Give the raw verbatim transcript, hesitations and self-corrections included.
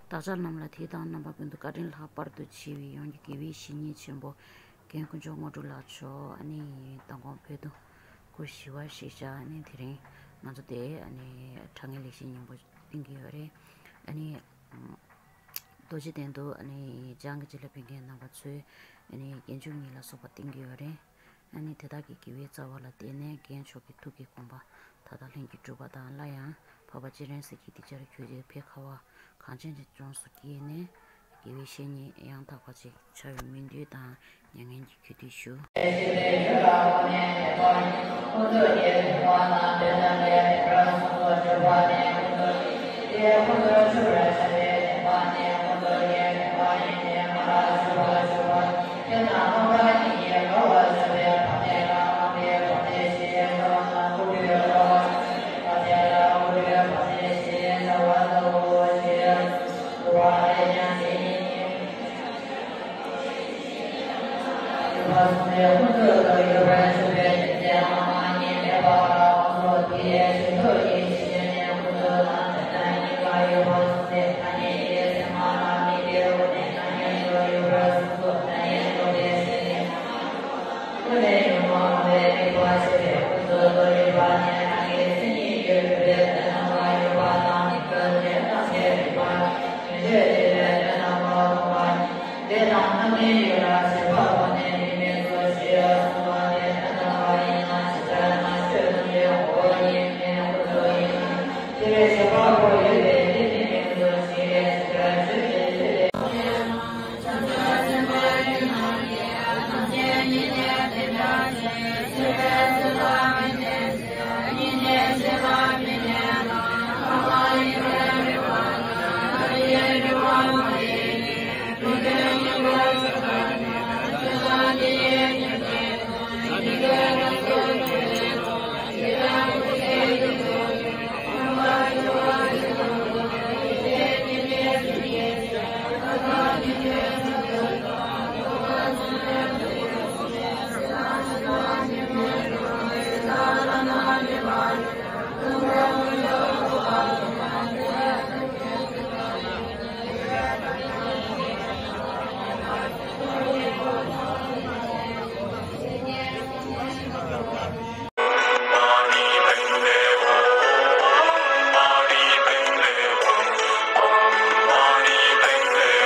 བདག་ཅག་རྣམས་ལ་དད་དང་རྣམ་པ་ཀུན་ཏུ་བཀའ་དྲིན་ལྷག་པར་དུ་ཆེ་བའི་ཡོངས་ཀྱི་དགེ་བའི་བཤེས་གཉེན་ཆེན་པོ་རྒན་དཀོན་མཆོག་དངོས་གྲུབ་ལགས་མཆོག་ཨ་ནི་མདང་དགོང་བོད་དུ་སྐུ་ཞི་བ་གཤེགས་བྱ། ཨ་ནི་དེ་རིང་ང་ཚོ་དེ་ཨ་ནི་དྲང་ངེས་ལེགས་བཤད་སྙིང་པོ་བསྟན་གྱི་ཡོད་རེད། ཨ་ནི་རྡོ་རྗེ་གདན་དུ་ཨ་ནི་འཇང་གི་རྗེ་ལ་ཕེབས་མཁན་རྣམ་པ་ཚོས་ཨ་ནི་རྒྱན་འཇུག་གཉིས་ལ་སོགས་པ་བསྟན་གྱི་ཡོད་རེད། ཨ་ནི་དེ་དག་གི་དགེ་བའི་རྩ་བ་ལ་བརྟེན་ནས་རྒན་མཆོག་གི་ཐུགས་ཀྱི་དགོངས་པ་མཐའ་དག་ལྷུན་གྱིས་གྲུབ་པ་དང་། སླར་ཡང་འཕགས་པ་སྤྱན་རས་གཟིགས་ཀྱིས་འདི་ཕྱིར་ཁྱོད་ཀྱི་ཕའི་ཁ་བ་གངས་ཅན་གྱི་ལྗོངས་སུ་སྐྱེས་ནས་དགེ་བའི་བཤེས་གཉེན་ཡང་དག་པ་ཅིག་བྱ་བའི་སྨོན་འདུན་དང་མྱ་ངན་གྱི་གུས་འདུད་ཞུ།